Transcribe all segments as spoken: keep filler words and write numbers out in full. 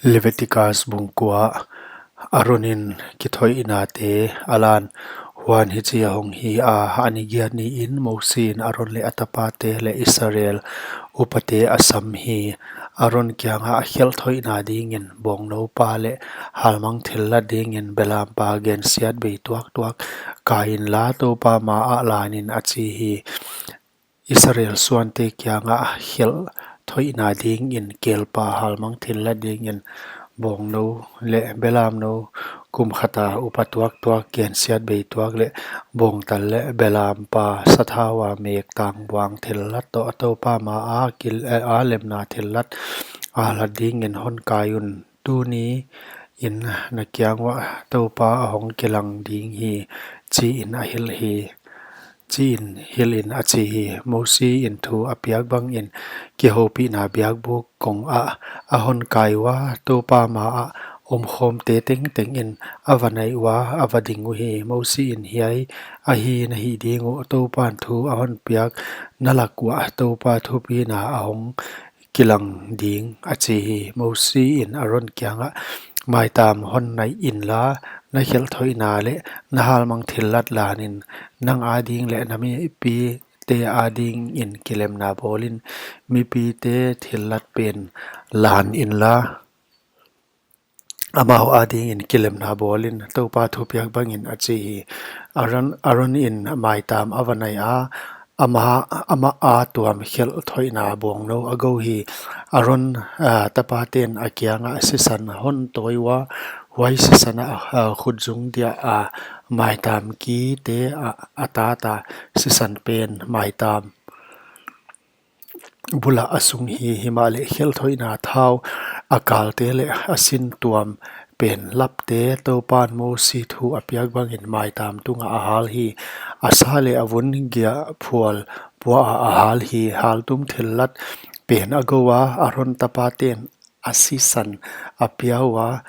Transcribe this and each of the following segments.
Levitikas bung kua. Aronin kithoihnate a lan. Huan hichi a hong hi a, a ni giat niin Mosi in Aron leh a tapate leh Israel upate a sam hi. Aron kiangah a khelh thoihna dingin bawngnou pa leh halmang thillat dingin belampa gensiatbei tuaktuak kai inla, Toupa maah lanin, a chi hi. Israel suante kiangah khelh thoihna dingin kelpa halmang thillat dingin bawngnou leh belamnou, kum khata upa tuaktuak, gensiatbei tuak leh bawngtal leh belampa sathaua mek tangbuang thillat toh Toupa maah kil-, eh, a lemna thillat a hlat dingin hon kai un. Tuni in na kiang uah Toupa a hong kilang ding hi, chiin a hilh hi, chiin hilhin a chi hi. Mosi in thu a piak bangin kihoupihna biakbuk kongah a hon kai ua, Toupa maah omkhawmte tengteng in a va nai ua, a va ding uhi. Mosi in, Hiai ahi na hih ding uh, Toupan thu a hon piak na lak uah Toupa thupina a hong kilang ding, a chi hi. Mosi in Aron kiangah, Maitam hon nai inla, na khelh thoihna leh na halmang thillat lanin, nang ading leh na mipite adingin kilemna bawlin, mipite thillat pen lan inla, amau adingin kilemna bawlin, Toupa thupiak bangin, a chi hi. Aron, Aron in maitam a va nai a, amah, amah a tuam khelh thoihna bawngnou a gou hi. Aron, ah, tapaten a kiangah sisan hon tawi ua, huai sisan ah, ah, khutzung dia a maitam kite a, a tata, sisan pen maitam bulah a sung hi. Himahleh khelh thoihna thau a kalte leh a sin tuam pen lapte Toupan Mosi thu a piak bangin maitam tungah a hal hi. A sa leh a vun giahphual puaah a hal hi. Haltum thillat pen a gou a, Aron tapaten a sisan a pia ua,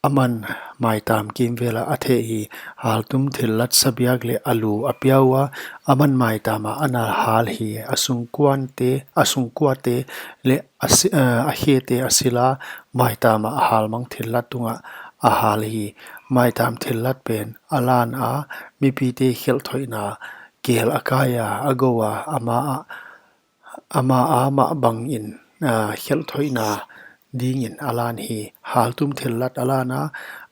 aman maitam kimvelah a theh hi. Haltum thillat sabiak leh a lu a pia ua, aman maitamah a na hal hi. A sungkuante, a sungkuate leh a si-, eh, a khete a sil a, maitamah a halmang thillat tungah a hal hi. Maitam thillat pen a lan a, mipite khelh thoihna kel a kai a, a gou a, amah a amah a mah bangin, ah, khelh thoihna dingin a lan hi. Haltum thillat a lan a,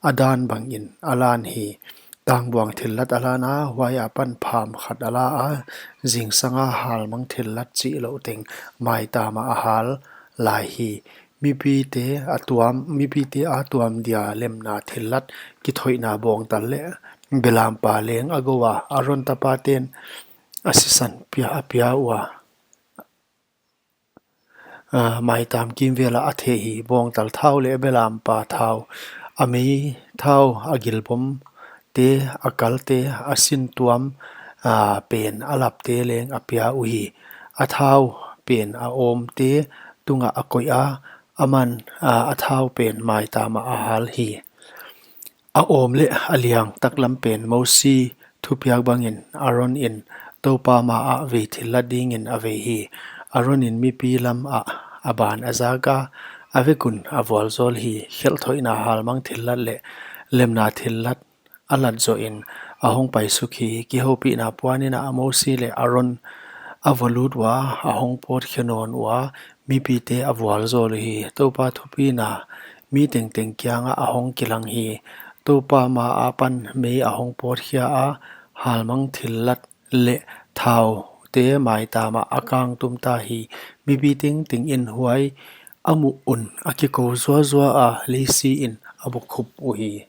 a dan bangin a lan hi. Tangbuang thillat a lan a, huai apan pham khat a la a, zingsanga halmang thillat chih louh teng maitamah a hal lai hi. Mipite a tuam, mipite a tuam dia lemna thillat kithoihna bawngtal leh belampa leng a gou a, Aron tapaten a sisan pia, a pia ua, ah, maitam kimvelah a theh hi. Bawngtal thau leh belampa thau, a mei thau, a gilbomte, a kalte, a sin tuam, ah, pen a lapte leng a pia uhi. A thau pen a awmte tungah a koih a, aman, ah, a thau pen maitamah a hal hi. A awm leh a liang taklam pen Mosi thupiak bangin Aron in Toupa maah vei thillat dingin a vei hi. Aron in mipi lamah a ban a zak a, a vek un a vualzawl hi. Khelh thoihna halmang thillat leh lemna thillat a lat zohin a hong paisuk hi. Kihoupihna puanin ah Mosi leh Aron a va lut ua, a hong pawtkhe nawn ua, mipite a vualzawl hi. Toupa thupina mi tengteng kiangah a hong kilang hi. Toupa ma apan mei a hong pawtkhia a, halmang thillat leh thaute maitamah a kang tum ta hi. Mipi tengteng in huai a muh un a kikou zuazua a, leisiin a bukhup uhi.